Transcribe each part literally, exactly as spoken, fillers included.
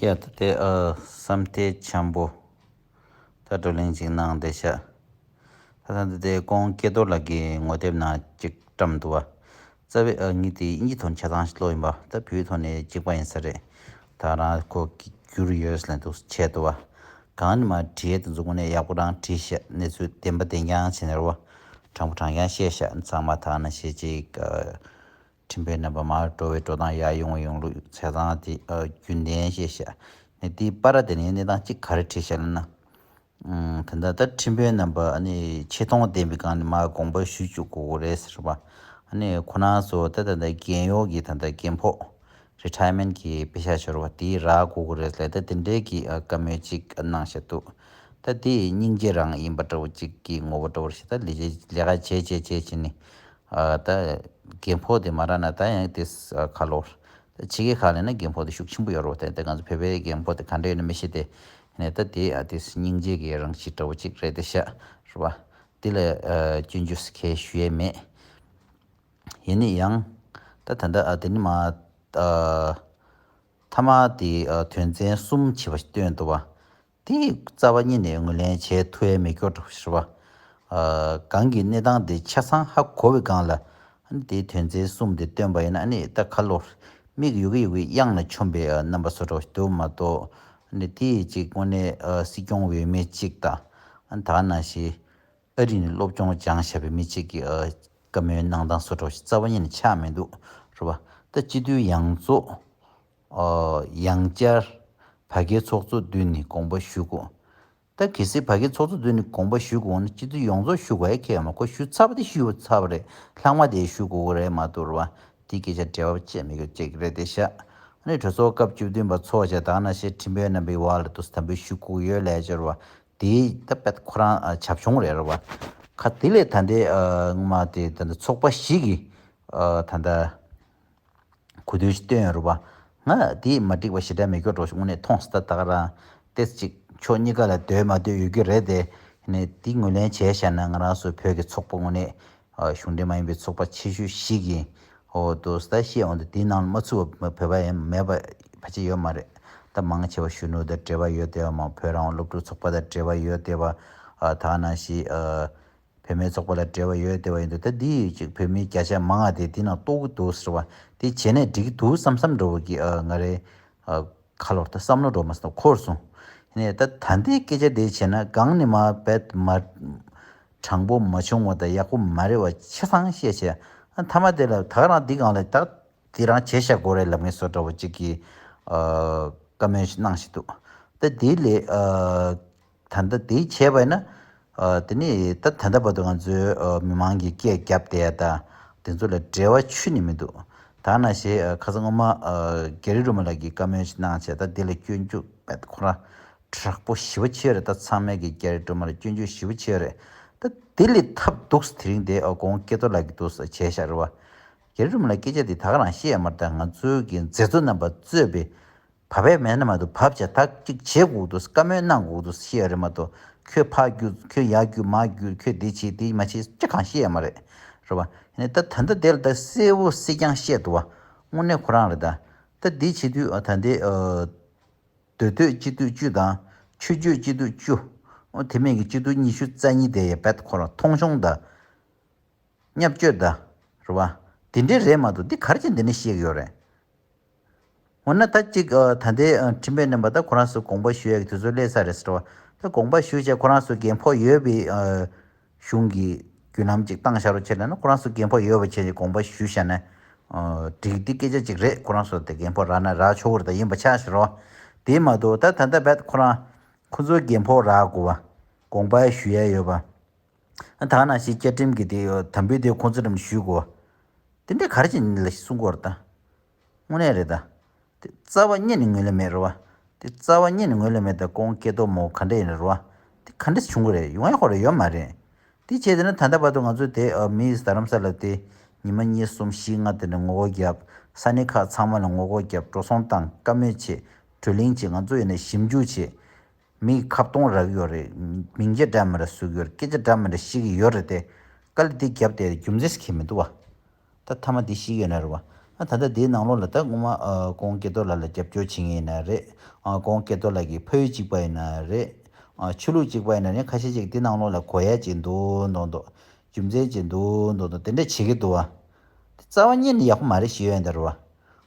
ཡ་ད་དེ་ཨ་བསམ་གཏན་འཇམ་པོ་ད་བགྲོ་གླེང་ཅིག་གནང་བསྡད་ཤག་ད་ད་ད་དེ་ཀོང་སྐལ་རྡོར་ལགས་ཀྱིས་ངོ་དེབ་ནང་ཅིག་བཀྲམ་འདུག་བ། རྩ་བའི་ཨ་ངས་དེ་དབྱིན་ཇི་ཐོག་ནས་ཆ་ཚང་ཞིག་ཀློག་ཡིན་པ། ད་བོད་ཐོག་ནས་གཅིག་པ་ཡིན་ས་རེད། ད་རང་ཁོ་བསྒྱུར་ཡོད་ལབ་འདུག་བྱས་འདུག་བ། གང་ནས་མ་བྲིས་དེ་ཚོ་དངོས་གནས་ཡག་པོ་རང་བྲིས་ཤག་གནས་ཚུལ་བདེན་པ་བདེན་རྐྱང་བྱས་ནས་རེད་བ། དྲང་པོ་དྲང་རྐྱང་བཤད་ཤག་ཚང་མ་ད་ནང་བཤད་ཅིག་ཨ། ཁྲིམས་དཔོན་རྣམ་པ་མར་འགྲོ་བའི་འགྲོ་སྟངས་ཡར་ཡོང་བའི་ཡོང་ལུགས་ཆ་ཚང་དེ་ཨ་རྒྱུན་ལྡན་བཤད་ཤག་ནས་དེའི་བར་དེ་ནས་གནས་སྟངས་གཅིག་ག་རེ་བྲིས་ཤག་ལབ་ན། ཨུམ། ད་ལྟ་ད་ཁྲིམས་དཔོན་རྣམ་པ་ཨ་ནི་ཆེ་མཐོང་ལྡན་པའི་སྒང་ནས་མར་དགོངས་པ་ཞུ་བཅུག་དགོས་ཀྱི་རེད་ཟེར་བ། ཨ་ནི་ཁོ་རང་ཚོ་ད་ད་ལྟ་རྒན་གཡོག་གི་ད་ལྟ་རྒན་ཕོགས་རི་ཊ་ཡར་མེན་ཊི་གི་པེ་ཤག་ཤོར་བ་དེ་རག་དགོས་ཀྱི་རེད་ལབ། ད་དེ་འདྲའི་གི་ཨ་བཀའ་མོལ་གཅིག་གནང་བཞག་འདུག་ད་དེ་སྙིང་རྗེ་རང་ཡིན་པ་འདྲ་བོ་གཅིག་གི་ངོ་བོ་འདྲ་བོ་ཞིག་ད་ལས་བྱེད་ལས་ཀ་བྱས་བྱས་བྱས་བྱས་ནས། ཨ་ད་རྒན་ཕོགས་དེ་མ་རག་ན་ད་ཡང་དེ་ཁ་ལོ། ད་ཕྱི་རྒྱལ་ཁག་ལ་ན་རྒན་ཕོགས་དེ་ཤུགས་ཆེན་པོ་ཡོད་རེད་བ། དེ་དེ་ང་ཚོ་བོད་པའི་རྒན་ཕོགས་དེ་ག་འདྲ་ཡོད་ན་མི་ཤེས་ཏེ། ནས་ད་དེ་ཨ་དེ་སྙིང་རྗེ་གི་རང་གཤིས་འདྲ་བོ་གཅིག་རེད་དེ་ཤག་རེད་བ། དེ་ལ་ཨ་སྐྱོན་བརྗོད་ཁས་ཞུ་ཡས་མེད། ཡིན་ན་ཡང་ད་ད་ལྟ་ཨ་དེ་ནི་མ་ཨ་མཐའ་མ་དེ་ཨ་དོན་ཚན་གསུམ་བྱས་པ་ཞིག་བཏོན་འདུག་བ། དེ་རྩ་བ་ཉིད་ནས་ངོས་ལེན་བྱེད་ཐུབ་ཡས་མེད་སྐྱོ་འགྲོ་ཞེས་པ། ཨ་གང་གི་གནས་སྟངས་དེ་ཆ་ཚང་ཧ་གོ་བའི་སྒང་ལ། ཨ་ནི་དེའི་དོན་ཚན་གསུམ་དེ་བཏོན་པ་ཡིན་ན་ཨ་ནི་ད་ཁ་ལོ། མིག་ཡོ་གི་ཡོ་གི་གཡང་ལ་མཆོངས་པའི་ཨ་རྣམ་པ་བཟོ་འདྲ་ཞིག་འདུག་མ་གཏོགས། ཨ་ནི་དེ་ཅིག་དངོས་གནས་ཨ་སྲིད་སྐྱོང་འོས་མི་གཅིག་དང་། ཨ་ནི་ད་ག་ནང་བཞིན། ཨ་རི་ནས་སློབ་སྦྱོང་སྦྱངས་བཞག་པའི་མི་གཅིག་གིས་ཨ་བཀའ་མོལ་གནང་སྟངས་བཟོ་འདྲ་ཞིག་རྩ་བ་ཉིད་ནས་ཆགས་མི་འདུག་རེད་བ། ད་སྤྱི་འཐུས་ཡོངས་རྫོགས་ཨ་ཡང་བསྐྱར་ཕ་གིའི་ཚོགས་གཙོ་མདུན་ནས་དགོངས་པ་ཞུ་དགོས། ད་གལ་སྲིད་ཕ་གིའི་ཚོགས་གཙོ་མདུན་ནས་དགོངས་པ་ཞུ་དགོས་ན་སྤྱི་འཐུས་ཡོངས་རྫོགས་ཞུ་དགོས་ཡ་ཁྱད་ཡོད་མ། ཁོ་ཞུ་ཚར་བ་དེ་ཞུ་ཚར་བ་རེད། ལྷག་མ་དེ་ཞུ་དགོས་ཀྱི་རེད་མ་གཏོགས་རེད་བ། དེ་སྐད་ཆ་འབྲེལ་བ་བཅད་མི་དགོས་ཅིག་རེད་དེ་ཤག་ཨ་ནི་གྲོས་ཚོགས་སྐབས་བཅུ་བདུན་པ་ཚོགས་བྱས་ད་ག་ནང་བཞིན་ཁྲིམས་དཔོན་རྣམ་པའི་འོག་ལ་དུ་དམ་འབུལ་ཞུ་དགོས་ཡོད་ལབ་ཡ་ཅིག་རེད་བ། དེ་ད་དཔེ་ཁོ་རང་ཨ་བྱབ་ཆུང་རེད་རེད་བ། ཁ་དེ་ལས་ད་ལྟའི་ཨ་སྔོན་མ་དེ་ད་ལྟ་ཚོགས་པ་བཞི་གི་ཨ་ད་ལྟ་གོ་དོན་ཞིག་བཏོན་ཡོད་རེད་བ། ང་དེ་མ་འགྲིག་པ་ཞེ་དྲག་མེད་སྐྱོ་འགྲོ་ཞིག་དངོས་གནས་མཐོང་སོང་། ད་ད་ག་རང་ཏེས་ཅིག་ཕྱོགས་གཉིས་ཀ་ལ་འདོད་མ་འདོད་ཡོད་ཀྱི་རེད་དེ། ནས་དེ་ངོས་ལེན་བྱས་བཞག་ན་ང་རང་ཚོ་བོད་ཀྱི་ཚོགས་པ་དངོས་གནས་ཨ་གཞུང་འབྲེལ་མ་ཡིན་པའི་ཚོགས་པ་ཆེ་ཤོས་ཤིག་ཡིན། འོ་དུ་ད་བཤད་འོང་དུས་དེའི་ནང་ལ་མ་ཚུད་པ་བོད་པ་ཡང་མེད་པ་ཕལ་ཆེར་ཡོད་མ་རེད། ད་མང་ཆེ་བ་གཞོན་ནུ་དང་འབྲེལ་བ་ཡོད་བསྡད་པ་མང་། བོད་རང་དབང་སློབ་ཕྲུག་ཚོགས་པ་དང་འབྲེལ་བ་ཡོད་བསྡད་པ། ཨ་ད་ག་ནང་བཞིན་ཨ་བུད་མེད་ཚོགས་པ་ལ་འབྲེལ་བ་ཡོད་བསྡད་པ་ཡིན་དུས་ད་འདི་ཅིག་བོད་མི་བརྒྱ་ཆ་མང་བ་དེ་འདི་ནང་གཏོགས་ཀྱི་འདུག་ཟེར་བ། དེ་བྱས་ན་འགྲིག་གི་འདུག་བསམ་བསམ་འདྲ་བོ་གི་ཨ་ང་རེ་ཨ་ཁ་ལོར་ད་བསམ་བློ་འགྲོ་མ་སོང་། འཁོར་སོང་། ཡིན་ནའི་ད་ད་ལྟའི་སྐད་ཆ་དེ་བྱས་ན་གང་ནས་མ་བེད་མ་དྲང་པོ་མ་བྱུང་བ་དང་ཡག་པོ་མ་རེད་བ་ཆ་ཚང་བཤད་བྱས། ཨ་མཐའ་མ་དེ་ལ་ད་ག་རང་འདི་སྒང་ལ་ད་དེ་རང་བྱས་བཞག་དགོས་རེད་ལབ་མཁན་བཟོ་འདྲ་བོ་གཅིག་གིས་ཨ་བཀའ་མོལ་ཞིག་གནང་བཞིན་འདུག་ད་དེ་ལས་ཨ་ད་ལྟ་དེ་བྱས་པ་ཡིན་ན་ཨ་དེ་ནི་ད་ད་ལྟ་བར་དུ་ང་ཚོའི་ཨ་མི་མང་གིས་སྐད་བརྒྱབ་བསྡད་ཡ་ད་དེ་ཚོ་ལ་འབྲེལ་བ་ཁྱོན་ནས་མི་འདུག་ད་ནང་བཞིན་ཨ་ཁ་སང་སྔོན་མ་ཨ་གྷེ་རི་སྒྲོལ་མ་ལགས་ཀྱིས་བཀའ་མོལ་ཞིག་གནང་བྱས། ད་དེ་ལ་སྐྱོན་བརྗོད་པད་ཁོ་རང་དྲག་པོ་ཞེ་པོ་ཅིག་ཡོད་རེད། ད་ཚང་མས་ཀྱི་གྷེ་རི་སྒྲོལ་མ་ལ་སྐྱོན་བརྗོད་ཞེ་པོ་ཅིག་ཡོད་རེད། ད་དེ་ལས་ཐབས་སྡུག་ས་དེ་རིང་དེ་ཨ་ཁོང་སྐལ་རྡོར་ལགས་ཀྱིས་འདུག་ས་བྱས་བཞག་རེད་བ། གྷེ་རི་སྒྲོལ་མ་ལགས་སྐད་ཆ་དེ་ད་ག་རང་བཤད་ཡ་མ་རེད། ད་ང་ཚོའི་གི་མཛད་གཙོ་རྣམ་པ་གཙོས་པའི་བབ་པས་མེད་ན་མ་གཏོགས་བབ་བྱས་ད་ཅིག་བྱེད་དགོས་འདུག་བཀའ་མོལ་གནང་དགོས་འདུག་བཤད་ཡ་རེད་མ་གཏོགས་ཁྱོད་ཕར་རྒྱུག་ཁྱོད་ཡར་རྒྱུག་མར་རྒྱུག་ཁྱོད་འདི་བྱེད་འདི་མ་བྱེད་ཅི་གང་བཤད་ཡ་མ་རེད། རེད་བ། ཡིན་ནའི་ད་ད་ལྟ་དེ་ལ་ད་གསལ་བོ་གསལ་རྐྱང་བཤད་འདུག་བ། དངོས་གནས་ཁོ་རང་རེད་ད། ད་འདི་བྱེད་དུས་ཨ་ད་འདི་ཨ། མདོ་སྟོད་སྤྱི་འཐུས་བཅུ་དང་ཆོས་བརྒྱུད་སྤྱི་འཐུས་བཅུ། འོ་དེ་མིན་གྱི་སྤྱི་འཐུས་ཉི་ཤུ་རྩ་གཉིས་དེ་ཡི་བེད་ཁོ་རང་མཐོང་ཆུང་དང་བརྙས་བཅོས་དང་རེད་བ། དེ་འདྲས་རེད་མ་གཏོགས་འདི་ག་རེ་བྱས་འདི་འདྲས་བཤད་ཀྱི་ཡོད་རེད། འོ་ན་ད་ཅིག་ཨ་ད་ལྟའི་ཨ་ཁྲིམས་དཔོན་རྣམ་པ་ད་ཁོ་རང་ཚོ་དགོངས་པ་ཞུ་ཡག་གི་དུས་ཚོད་སླེབས་ཚར་རེད་ཟེར་བ། ད་དགོངས་པ་ཞུས་བྱས་ཁོ་རང་ཚོ་འགན་ཕོག་ཡོད་པའི་ཨ་གཞུང་གི་བརྒྱུད་ལམ་ཅིག་བཏང་བཞག་རོགས་བྱས་ན་ན་ཁོ་རང་ཚོ་འགན་ཕོག་ཡོད་པ་བྱས་ནས་དགོངས་པ་ཞུས་བཞག་ན་ཨ་འགྲིག་འདི་སྐད་ཆ་ཅིག་རེད། ཁོ་རང་ཚོ་དེ་འགན་ཕོག་རག་ན་རག་ཆོག་གི་རེད། ད་ཡིན་པ་ཆགས་ཤིག་རོགས། དེ་མ་གཏོགས་ད་ད་ལྟ་བེད་ཁོ་རང་ཁོ་ཚོའི་འགན་ཕོག་རག་དགོས་པ། དགོངས་པ་ཞུ་ཡ་ཡོད་པ། ད་ག་ནང་བཞིན་བཅའ་ཁྲིམས་ཀྱི་དེ་དམ་འབུལ་དེ་ཁོང་ཚོ་རིམ་ཞུས་དགོས། དེ་འདྲས་ག་རེ་བྱས་ནས་ལ་གསུང་གི་ཡོད་རེད་ད། དངོས་གནས་རེད་ད། དེ་རྩ་བ་ཉིད་ནས་ངོས་ལེན་མེད་རེད་བ། དེ་རྩ་བ་ཉིད་ནས་ངོས་ལེན་མེད། ད་ཁོང་སྐལ་རྡོར་མོ་ག་འདྲས་ཡིན་རེད་བ། དེ་ག་འདྲས་བྱུང་གི་རེད། ཡོང་ཡ་ཁོ་རེ་ཡོད་མ་རེད། དེ་བྱས་དེ་ན་ད་ལྟ་བར་དུ་ང་ཚོ་དེ་ཨ་མི་རྡ་རམ་ས་ལ་དེ་ཉི་མ་གཉིས་གསུམ་བཞི་ལྔ་དེ་འདྲ་ངོ་རྒོལ་བརྒྱབ། ས་གནས་ཁག་ཚང་མ་ལ་ངོ་རྒོལ་བརྒྱབ། འགྲོ་སོང་བཏང་། བཀའ་མོལ་བྱས། བགྲོ་གླེང་བྱས། ང་ཚོ་ཡིན་ན་ཞིབ་འཇུག་བྱས། མི་ཁ་གཏོང་རག་གི་ཡོད་རེད། མིང་ཆད་འདྲ་མི་འདྲ་བཟོ་གི་ཡོད་རེད། སྐད་ཆ་འདྲ་མི་འདྲ་བཤད་ཀྱི་ཡོད་རེད་དེ། དཀའ་ལས་འདི་བརྒྱབ་སྟེ་རྒྱུ་མཚན་ཞིག་གི་མི་འདུག་བ། ད་མཐའ་མ་འདི་ཤེས་ཀྱི་ཡོད་ན་རེད་བ། ཨ་ད་ལྟ་འདིའི་ནང་ལོགས་ལ་ད་སྔོན་མ་ཨ་ཀོང་སྐལ་རྡོར་ལགས་ལ་རྒྱབ་སྐྱོར་བྱེད་མཁན་ཡིན་ན་རེད། ཨ་ཀོང་སྐལ་རྡོར་ལགས་ཀྱི་ཕ་ཡུལ་གཅིག་པ་ཡིན་ན་རེད། ཨ་ཆོས་ལུགས་གཅིག་པ་ཡིན་ན་རེད། ཁ་ཤས་ཅིག་འདི་ནང་ལོགས་ལ་གོ་ཡ་ཅིག་འདུག་མདོག་མདོག་རྒྱུ་མཚན་ཅིག་འདུག་མདོག་མདོག་དེ་འདྲ་བྱེད་ཀྱི་འདུག་བ། དེ་རྩ་བ་ཉིད་ནས་ཡག་པོ་མ་རེད་ཞུ་ཡ་ཡིན་ད་རེད་བ།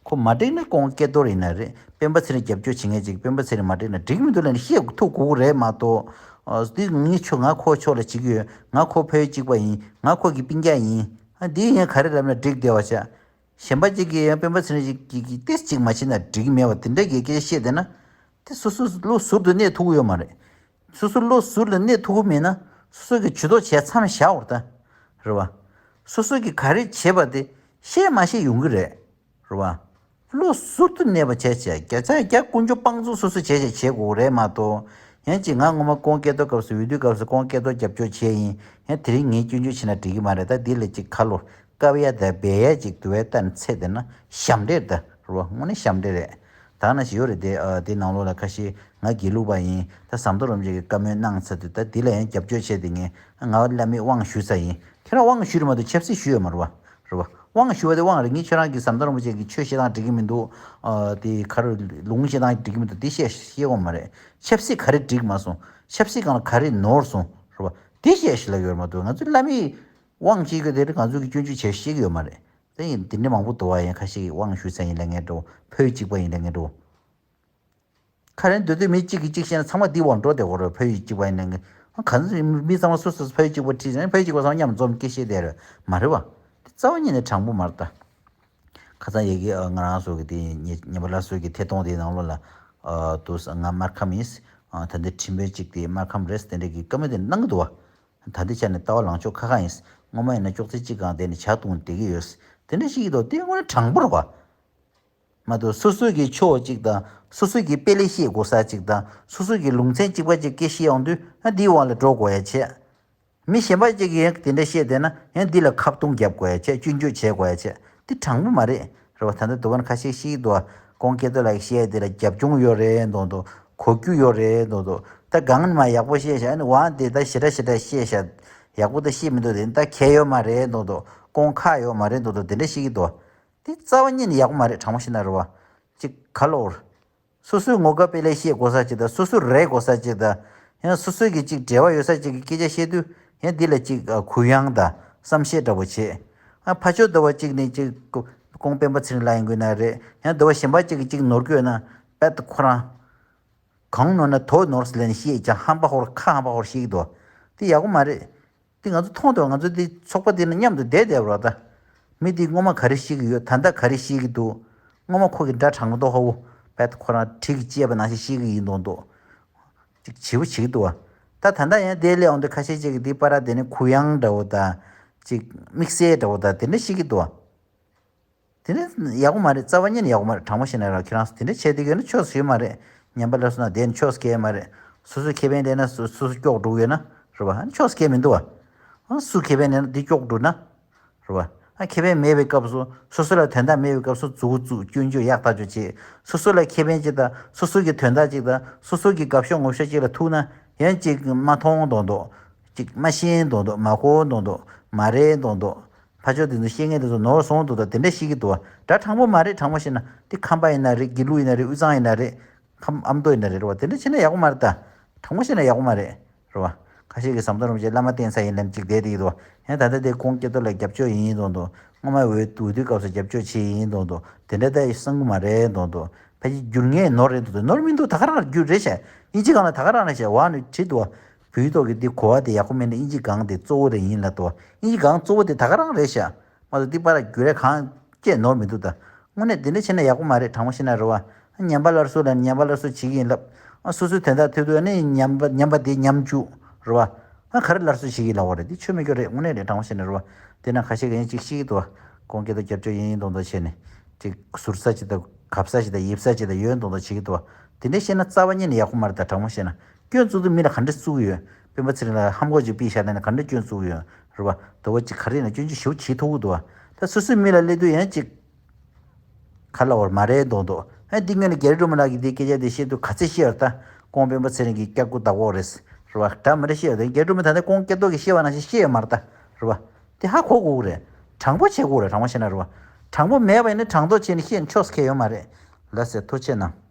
ཁོ་མ་འགྲིག་ན་ཀོང་སྐལ་རྡོར་ཡིན་ན་རེད། སྤེན་པ་ཚེ་རིང་རྒྱབ་སྐྱོར་བྱེད་མཁན་ཅིག་སྤེན་པ་ཚེ་རིང་མ་འགྲིག་ན་འགྲིག་མི་འདུག་ལབ་ནས་བཤད་ཐུབ་དགོས་ཀྱི་རེད་མ་གཏོགས། ཨ་འདི་ངའི་ཕྱོགས་ང་ཁོ་ཕྱོགས་ལ་བྱེད་ཀྱི་ཡོད། ང་ཁོ་ཕ་ཡུལ་གཅིག་པ་ཡིན། ང་ཁོ་གི་སྤུན་ཀྱག་ཡིན། ཨ་འདི་ཡིན་ག་རེ་ལབ་ན་འགྲིག་བསྡད་པ་བྱ། གཞན་པ་གཅིག་གིས་ཡང་སྤེན་པ་ཚེ་རིང་གཅིག་གིས་ཏོག་ཙམ་མ་བྱས་ན་འགྲིག་གི་མེད་པ་དེ་འདྲ་གི་སྐད་ཆ་བཤད་བསྡད་ན། དེ་སོ་སོ་བློ་ཟུར་དུ་གནས་ཐུབ་ཀྱི་ཡོད་མ་རེད། སོ་སོ་བློ་ཟུར་ལ་གནས་ཐུབ་ཀྱི་མེད་ན། སོ་སོ་གིས་ཇུས་གཏོགས་བྱས་མཚམས་བཞག་འོར་ད། རེད་བ། སོ་སོ་གིས་ག་རེ་བྱས་པ་དེ་བཤད་མ་བཤད་ཡོང་གི་རེད། རེད་བ། བློ་ཟུར་དུ་གནས་པ་བྱས་བྱས་བརྒྱ་ཆ་བརྒྱ་དཀོན་མཆོག་དཔང་བཙུགས་སོ་སོ་བྱས་བྱས་བྱེད་དགོས་རེད་མ་གཏོགས། ཡང་ཅིག་ང་ངོ་མ་ཀོང་སྐལ་རྡོར་སྐབས་སུ་འོས་བསྡུའི་སྐབས་སུ་ཀོང་སྐལ་རྡོར་རྒྱབ་སྐྱོར་བྱས་ཡིན། ཡང་དེ་རིང་ངས་སྐྱོན་བརྗོད་བྱས་ན་འགྲིག་གི་མ་རེད། ད་འདི་ལ་ཅིག་ཁ་ལོ་བཀབ་ཡ་ད་སྦས་ཡ་ཅིག་དུ་བའི་ལྟར་ཚད་དེ་ན་ཞབས་འདྲེན་ད་རེད་བ། དངོས་གནས་ཞབས་འདྲེན་རེད། ད་ན་ཞིག་ཡོད་རེད་དེ། ཨ་དེ་ནང་ལོགས་ལ་ཁ་ཤས་ང་དགེ་ལུགས་པ་ཡིན། ད་ཟམ་གདོང་རིན་པོ་ཆེ་གི་བཀའ་མོལ་གནང་ཚར་དུས་ད་འདི་ལ་ཡང་རྒྱབ་སྐྱོར་བྱས་ཏེ་ངས་ང་བླ་མའི་དབང་ཞུས་ཚར་ཡིན། ཁྱེད་རང་དབང་ཞུས་རེད་མ་གཏོགས་ཆབ་སྲིད་ཞུས་ཡོད་མ་རེད་བ། རེད་བ། དབང་ཞུ་བ་དེ་དབང་རེད། ངས་ཁྱེད་རང་གི་ཟམ་གདོང་རིན་པོ་ཆེ་གི་ཆོས་བཤད་སྟངས་འགྲིག་གི་མི་འདུག་ཨ་དེ་ག་རེ་ལུང་བཤད་སྟངས་འགྲིག་གི་མི་འདུག་དེ་བཤད་ཤེས་ཡོད་མ་རེད། ཆབ་སྲིད་ག་རེ་འགྲིག་མ་སོང་། ཆབ་སྲིད་སྒང་ལ་ག་རེ་ནོར་སོང་རེད་བ། དེ་བཤད་ཤེས་ལ་ཡོད་མ་གཏོགས་ང་ཚོ་བླ་མའི་དབང་བྱེད་དགོས་དེ་རེད། ང་ཚོ་གི་སྐྱོན་བརྗོད་བྱེད་ཤེས་ཀྱི་ཡོད་མ་རེད། དེ་ཡིན་དེ་འདྲ་མང་པོ་འདུག་བ། ཡང་ཁ་ཤས་ཀྱིས་དབང་ཞུས་ཚར་ཡིན་ལབ་མཁན་འདྲ་བོ། ཕ་ཡུལ་གཅིག་པ་ཡིན་ལབ་མཁན་འདྲ་བོ། ཁ་རེ་འདོད་འདོད་མི་གཅིག་གིས་གཅིག་བཤད་ན་ཚང་མ་འདི་དབང་འགྲོ་བསྡད་ཡོད་རེད། ཕ་ཡུལ་གཅིག་པ་ཡིན་ལབ་མཁན། གང་ཚོད་མི་ཚང་མ་སོ་སོ་ཕ་ཡུལ་གཅིག་པ་ཁྲིད་ན་ཕ་ཡུལ་གཅིག་པ་ཚང་མ་མཉམ་འཛོམས་སྐད་བཤད་བསྡད་རེད་མ་རེད་བ། དེ་རྩ་བ་ཉིད་ནས་དྲང་པོ་མ་རེད་ད། ཁ་སང་ཡ་གི་ཨ་ང་རང་ཚོ་གི་དེ་ཉེ་ཉེ་པ་ལ་སོ་གི་ཐད་གཏོང་དེའི་ནང་ལོགས་ལ་ཨ་དུ་ས་ང་སྨར་ཁམས་ཡིན། ཨ་ད་འདི་ཁྲིམས་དཔོན་གཅིག་དེ་སྨར་ཁམས་རེད། དེ་འདྲ་གི་བཀའ་མོལ་དེ་གནང་གི་འདུག་བ། ད་ལྟའི་ཆ་ནས་ལྟ་བ་ལངས་ཕྱོགས་ཁ་ཁ་ཡིན། སྔོན་མ་ཡིན་ན་ཅོག་ཙེ་གཅིག་སྒང་བསྡད་ནས་ཇ་བཏུང་བསྡད་ཀྱི་ཡོད། དེ་འདྲ་ཞིག་གི་འདུག་དེ་དངོས་གནས་དྲང་པོ་རེད་བ། མ་གཏོགས་སོ་སོ་གི་ཕྱོགས་གཅིག་དང་སོ་སོ་གི་དཔེ་ལེགས་བཤད་དགོས་ས་གཅིག་དང་སོ་སོ་གི་ལུང་ཚན་གཅིག་པ་གཅིག་སྐད་བཤད་ཡོང་དུས་ཨ་འདིའི་དབང་ལ་འགྲོ་དགོས་ཡ་བྱས། མི་གཞན་པ་གཅིག་གིས་ཡང་དེ་འདྲ་བཤད་བསྡད་ན་ཡང་འདི་ལ་ཁ་བརྡུང་རྒྱབ་དགོས་ཡ་བྱས། སྐྱོན་བརྗོད་བྱེད་དགོས་ཡ་བྱས། འདི་དྲང་པོ་མ་རེད། རེད་བ། ད་ལྟ་འདུག་ག་ན་ཁ་ཤས་ཤིག་འདུག་བ། ཀོང་སྐལ་རྡོར་ལགས་བཤད་ཡ་དེ་ལ་རྒྱབ་ལྗོངས་ཡོད་རེད་མདོག་མདོག་གོ་རྒྱུ་ཡོད་རེད་མདོག་མདོག་ད་གང་ནས་མ་ཡག་པོ་བཤད་ཤག་ཨ་ནི་བང་དེ་ད་ཞེ་དྲག་ཞེ་དྲག་བཤད་ཤག་ཡག་པོ་ད་བཤད་མི་འདུག་དེ་ད་གལ་ཡོད་མ་རེད་མདོག་མདོག་ཀོང་ཁག་ཡོད་མ་རེད་མདོག་མདོག་དེ་འདྲ་ཤིག་གི་འདུག་དེ་རྩ་བ་ཉིད་ནས་ཡག་པོ་མ་རེད། དྲང་པོ་བཤད་ན་རེད་བ། ཅིག་ག་ལོར། སོ་སོའི་ངོ་དགའ་དཔེ་ལེགས་བཤད་དགོས་ས་ཅིག་དང་སོ་སོའི་རེད་དགོས་ས་ཅིག་དང་། ཡང་སོ་སོའི་གི་ཅིག་འབྲེལ་བ་ཡོད་ས་ཅིག་གི་སྐད་ཆ་བཤད་དུས་ཡང་འདི་ལ་ཅིག་ཨ་གུ་ཡངས་དང་བསམ་ཤེས་འདྲ་པོ་བྱེད། ཨ་ཕར་ཕྱོགས་འདི་བ་ཅིག་ནས་ཅིག་ཀོ་ཀོང་སྤེན་པ་ཚེ་རིང་ལགས་ཡིན་དགོས་ན་རེད། ཡང་འདི་བ་གཞན་པ་ཅིག་གིས་ཅིག་ནོར་དགོས་ན་པད་ཁོ་རང་གང་ནོར་ན་དོ་ནོར་ཟེར་ལབ་ནས་བཤད་ཀྱང་ཧམ་པ་ཧོར་ཁ་ཧམ་པ་ཧོར་བཤད་ཀྱི་འདུག་དེ་ཡག་པོ་མ་རེད། དེ་ང་ཚོ་མཐོང་དུས་ང་ཚོ་དེ་ཚོགས་པ་དེ་ནང་མཉམ་དུ་བསྡད་བསྡད་པ་རེད་ད། མི་དེ་སྔོན་མ་ག་རེ་བཤད་ཀྱི་ཡོད། ད་ལྟ་ག་རེ་བཤད་ཀྱི་འདུག་སྔོན་མ་ཁོ་གི་འདྲ་དྲང་མདོག་ཧ་བོ་བས་ཁོ་རང་གྲི་གིས་བཅད་པ་ནང་བཞིན་བཤད་ཀྱི་ཡིན་མདོག་མདོག་ཅིག་བྱིའུ་བྱེད་ཀྱི་འདུག་བ། ད་ད་ལྟ་ཡང་དེ་སླེབས་འོང་དུས་ཁ་ཤས་ཅིག་གིས་དེ་པར་དེ་ནི་གུ་ཡངས་འདྲ་བོ་དང་། ཅིག་དམིགས་བསལ་འདྲ་བོ་དང་དེ་འདྲ་བཤད་ཀྱི་འདུག་བ། དེ་ནི་ཡག་པོ་མ་རེད། རྩ་བ་ཉིད་ནས་ཡག་པོ་མ་རེད། དྲང་པོ་བཤད་ན་ར་ཁྱེད་རང་ཚོ་དེ་འདྲ་བྱས་བསྡད་ཡོད་ན་ཆོས་ཞུས་མ་རེད། ཉན་པ་སླར་གསོ་ན་དེ་ནི་ཆོས་སྐལ་མ་རེད། སོ་སོའི་ཁེ་ཕན་ལེན་ན་སོ་སོ་སྐྱོག་འགྲོ་གི་ཡོད་ན་རེད་བ། ཨ་ནི་ཆོས་སྐལ་མི་འདུག་བ། ཨ་སུ་ཁེ་ཕན་ལེན་ན་འདི་སྐྱོག་འགྲོ་ན་རེད་བ། ཨ་ཁེ་ཕན་མེད་པའི་སྐབས་སུ་སོ་སོ་ལ་དོན་དག་མེད་པའི་སྐབས་སུ་མཛུ་གུ་བཙུགས་སྐྱོན་བརྗོད་ཡག་ཐག་ཆོད་བྱེད། སོ་སོ་ལ་ཁེ་ཕན་ཅིག་དང་སོ་སོ་གི་དོན་དག་ཅིག་དང་སོ་སོ་གི་དགའ་ཤོས་ངོ་ཤོས་ཅིག་ལ་ཐུག་ན་ཡང་ཅིག་མ་མཐོང་མདོག་མདོག་ཅིག་མ་ཤེས་མདོག་མདོག་མ་གོ་མདོག་མདོག་མ་རེད་མདོག་མདོག་ཕ་ཆོས་དེ་ཚོ་བཤད་མཁན་དེ་ཚོ་ནོར་སོང་འདུག་ད་དེ་འདྲ་བཤད་ཀྱི་འདུག་བ། འདྲ་དྲང་པོ་མ་རེད། དྲང་པོ་བཤད་ན་དེ་ཁམས་པ་ཡིན་ན་རེད། དགེ་ལུགས་ཡིན་ན་རེད། དབུས་གཙང་ཡིན་ན་རེད། ཁམས་ཨ་མདོ་ཡིན་ན་རེད་རེད་བ། དེ་འདྲ་བྱས་ན་ཡག་པོ་མ་རེད་ད། དྲང་པོ་བཤད་ན་ཡག་པོ་མ་རེད། རེད་བ། ཁ་ཤས་ཀྱིས་ཟམ་གདོང་རིན་པོ་ཆེ་བླ་མ་བསྟེན་ས་ཡིན་ལབ་ཅིག་བསྡད་དེ་ཡིན་འདུག་བ། ཡང་ད་ལྟ་དེ་ཁོང་སྐལ་རྡོར་ལ་རྒྱབ་སྐྱོར་ཡིན་ཡིན་མདོག་མདོག་སྔོན་མ་འོས་འོས་བསྡུའི་སྐབས་སུ་རྒྱབ་སྐྱོར་བྱས་ཡིན་མདོག་མདོག་དེ་འདྲ་ད་བསམ་གི་མ་རེད་མདོག་མདོག་ཕལ་ཆེར་འགྱུར་ངེས་ནོར་རེད་འདུག་ནོར་མི་འདུག་ད་ག་རང་རྒྱུ་རེད་ཤག་དབྱིན་ཇི་སྒང་ལ་ད་ག་རང་རེད་ཤག་འོ་ནི་བྲིས་འདུག་བ། བོད་ཡིག་ཐོག་གི་འདི་གོ་བ་དེ་ཡག་པོ་མེད་ན་དབྱིན་ཇི་སྒང་དེ་གཙོ་བོ་རེད་ཡིན་ལབ་འདུག་བ། དབྱིན་ཇི་སྒང་གཙོ་བོ་དེ་ད་ག་རང་རེད་ཤག་མ་གཏོགས་འདི་པར་འགྱུར་རེ་གང་བཅས་ནོར་མི་འདུག་ད། དངོས་གནས་འདི་འདྲ་བྱས་ན་ཡག་པོ་མ་རེད། དྲང་པོ་བཤད་ན་རེད་བ། ཉན་པ་སླར་གསོ་ལ་ཉན་པ་སླར་གསོ་བྱེད་ཀྱི་ཡིན་ལབ། ཨ་སོ་སོའི་དོན་དག་ཐོས་དུས་ནི་ཉན་པ་ཉན་པ་དེ་ཉམས་བཅུག་རེད་བ། ཨ་ག་རེ་སླར་གསོ་བྱེད་ཀྱི་ལབ་པ་རེད། འདི་ཆོ་མེད་སྐྱོ་རེད། དངོས་གནས་རེད། དྲང་པོ་བཤད་ན་རེད་བ། དེ་ན་ཁ་ཤས་ཀྱིས་ཡང་ཅིག་བཤད་ཀྱི་འདུག་བ། ཁོང་སྐལ་རྡོར་རྒྱབ་སྐྱོར་ཡིན་ཡིན་མདོག་མདོག་བྱས་ནས་ཅིག་ཟུར་ས་ཅིག་དང་གབ་ས་ཅིག་དང་ཡིབ་ས་ཅིག་དང་ཡོད་མདོག་མདོག་བྱེད་ཀྱི་འདུག་བ། དེ་འདྲ་བཤད་ན་རྩ་བ་ཉིད་ནས་ཡག་པོ་མ་རེད། ད་དྲང་པོ་བཤད་ན་སྐྱོན་བཙུགས་དུས་མི་ལ་ག་འདྲ་བཙུགས་ཡོད། སྤེན་པ་ཚེ་རིང་ལ་ཧམ་གོ་ཅིག་ཕུད་བཞག་ན་ནི་ག་འདྲ་སྐྱོན་བཙུགས་ཡོད་རེད་བ། དོ་བ་ཅིག་ག་རེ་ཡིན་ན་སྐྱོན་ཅིག་ཞེ་པོ་བྱེད་ཐུབ་ཀྱི་འདུག་བ། ད་སོ་སོའི་མི་ལ་སླེབས་དུས་ཡང་ཅིག་ག་ལ་བར་མ་རེད་མདོག་མདོག་ཨ་འདི་སྔོན་ནས་རྒྱ་རི་སྒྲོལ་མ་ལགས་ཀྱིས་འདི་སྐད་ཆ་འདི་བཤད་དུས་ག་ཚད་བཤད་ཡོད་ད། ཀོང་སྤེན་པ་ཚེ་རིང་གི་སྐྱག་ཁུ་བདག་པོ་རེད། རེད་བ། འདྲ་མི་འདྲ་བཤད་ཡོད་ད། རྒྱ་རི་སྒྲོལ་མས་ད་ལྟ་ཀོང་སྐལ་རྡོར་གྱིས་བཤད་པ་ནང་བཞིན་བཤད་ཡོད་མ་རེད་ད། རེད་བ། དེ་ཧ་གོ་དགོས་ཀྱི་རེད། དྲང་པོ་བྱེད་དགོས་རེད། དྲང་པོ་བཤད་ན་རེད་བ། དྲང་པོ་མེད་པ་ཡིན་ན་དྲང་མདོག་བྱས་ནས་བཤད་ཆོག་ཁེལ་ཡོད་མ་རེད། ལགས་སེ། ཐུགས་རྗེ་གནང་།